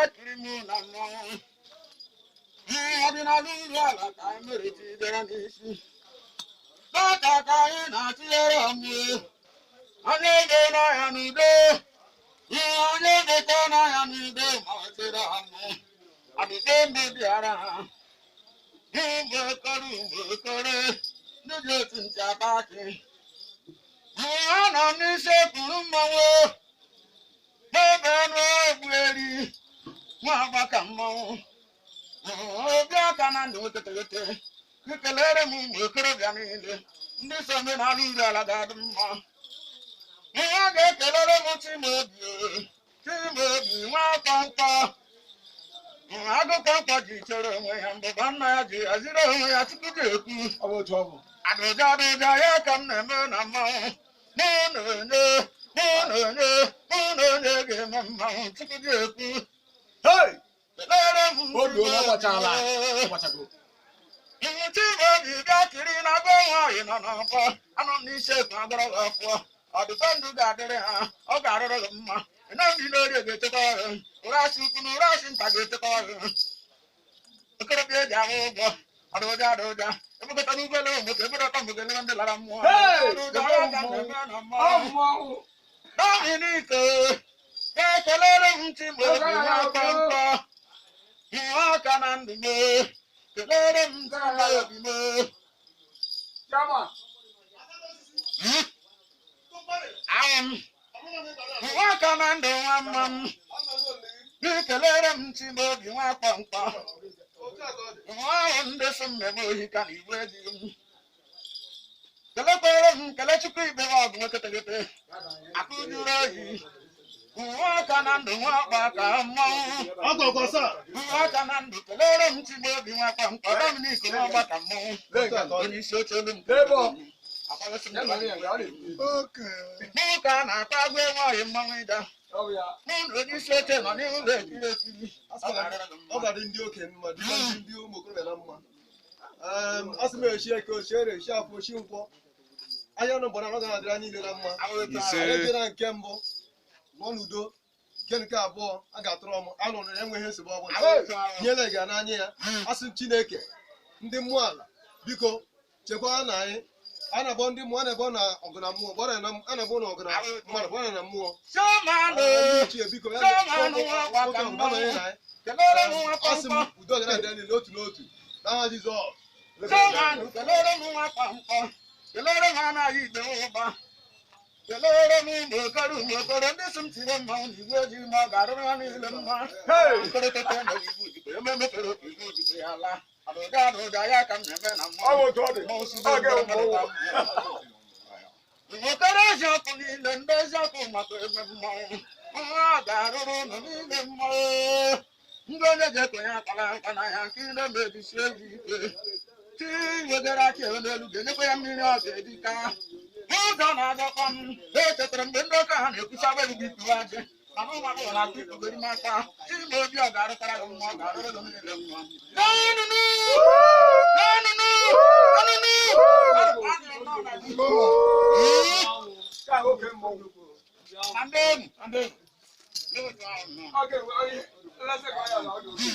bịa kiri mụ na mmanwụ. Ọdịnala uru ala ka anyị mere tidere n'isi. Dọka ka anyị na-atụnyere ọmụ. Onye ego n'ọhịa n'udo. Onye ego n'ọhịa n'udo ma ọ tịrị ọmụ. Adịbe ndị bịara ha. Ụmụ okoro, ụmụ okoro, ndị ji otu ntị ata akị. Ha nọ n'isi ekpuru mmanwụ. N'ebe anụ egbu eri, nwa agbaka mmanwụ. Obi aka na ndụ nwoke. Ekelere m ụmụ okorobịa niile ndị so omenala uru ala ga-adị mma. Ihe a ga-ekelere m Chimaobi, Chimaobi nwa akpọmkpọ. Agụkọ mkpọ ji chere onwe ya, mbụba nna ya ji haziri onwe ya tupu ji ekwu. Ọ bụ otu ọ bụ. Adụja adụja ya ka m na-eme na mmanwụ. Mụ na onye, mụ na onye, mụ na onye ga-eme mmanwụ tupu ji ekwu. Hey! Kelere m O duola, ọ gbachala. Chimaobi. Ọ gbachago. Chimaobi bịa kiri na be nwaanyị nọ n'ọkpọ. Anọ m n'isi ekwu agara gị ọfọ. Ọdịbe ndụ ga-adịrị ha, ọ ga-arụrụ gị mma. Ịna ndị n'orie ga-echekwa ọrụ. Ụra asị ukwu na ụra asị nta ga-echekwa ọrụ. Okorobịa eji ahụ ụgwọ. Adụja adụja. Ebukọta n'ụgbọelu ụmụke, ebudata mgbe ndị lara mmụọ. Hey! Adụja ya ka m na-eme na Ọ mmanwụ. mmanwụ. Dominic, ekelere m Chimaobi nwa mkpọmkpọ. Nwa aka na ndụ m. Kelere m Chimaobi m. Chairman. Ahụ m. Nwa aka na ndụ nwa mma m. Kelere m Chimaobi nwa mkpọmkpọ. Nwa ahụ ndị so mmemme ohi ka na igwe ejighị m. Kelekwere m Kelechukwu ibe m ọgụ nwoke tegete. Akụ juru oyi. Nwa aka na ndụ nwa ọkpa ka mmanwụ. Nwa aka na ndụ kelere m Chimaobi nwa mkpọmkpọ. Dominic nwa ọgba ka mmanwụ. Lee nke atọ. Onye isi oche olu m. Labour. Akwagosi m Ya nọrọ ya, ọ na-ekwu. Mụ ka a na-akpa agwa nwaanyị mmanwụ ịda. Ọ bụ ya. Mụ na onye isi oche nọ n'ihu ụlọ ekiri ekiri. Ọ ga-arịrị gị mma. Ọ ga-adị ndị okenye mma, dịkwa ndị ụmụ okorobịa na mma. A sị m echi eke, ochi ere, echi afọ, ochi nkwọ. Anya nụ gbara, ọ ga-adịrị anyị niile na mma. Ise. Anyị ejela nke mbụ nọ n'udo, nke abụọ a ga-atụrụ ọmụ anụ na enweghị nsogbu ọbụla. Nyere ga n'anya ya. Asị m Chineke, ndị mmụọ ala, biko chekwaa na anyị. A na-abọ ndị mmụọ, a na-abọ na ọgụ na mmụọ, gbara na a na-abọ na ọgụ na mmadụ, gbara na mmụọ. Chiamanụ, Ndị ichie, biko ya Chiamanụ nwa ọgba ka nwoke ọgụ gbanwere na anyị. Kelere m nwa Asị m mkpọmkpọ. udo ga na-adị anyị n'otu n'otu n'aha Jizọs. Chiamanụ, kelere m nwa mkpọmkpọ. Kelere m anaghị igbe ụba. Kelere m ụmụ okoro, ụmụ okoro ndị sị m tinye mmanwụ na igwe ojii ma ọ ga-arụrụ ha niile mma. Hey! Okorotete emeghị igwe ojikwa, eme mepere otu igwe ojikwa ya laa. Adụja adụja ya ka m na-eme na Ọ bụ mmanwụ. otu ọ dị. Mmọnwụ si Ọ ga-ewu mmanwụ. Okoro eziokwu niile, ndị eziokwu maka eme mmanwụ. Nwa ga-arụrụ ụnụ niile mmanwụ. Ndị onye ga-ekonye akpara aka na ya nke ile mebisi egwu ike. Chi wegara aka ewe n'elu ga-enyekwa ya mmiri ọ ga-eji ka. Ụzọ na-adọkwa m. Echetara mgbe ndị ụka ha na-ekwusa agba gị ikwu ajị. Mana ụmụ agbọghọ na-atụ ikpugoro m aka. Chimaobi, ọ ga-arụtara gị mma, ọ ga-arụrụ gị niile mma. N'ọnụnụ! N'ọnụnụ! Ọnụnụ! Ka oke mmọnwụ. Andem! Andem! Ọ ga-enwe onye nlesị ka ọ ya na ọ ga-oke.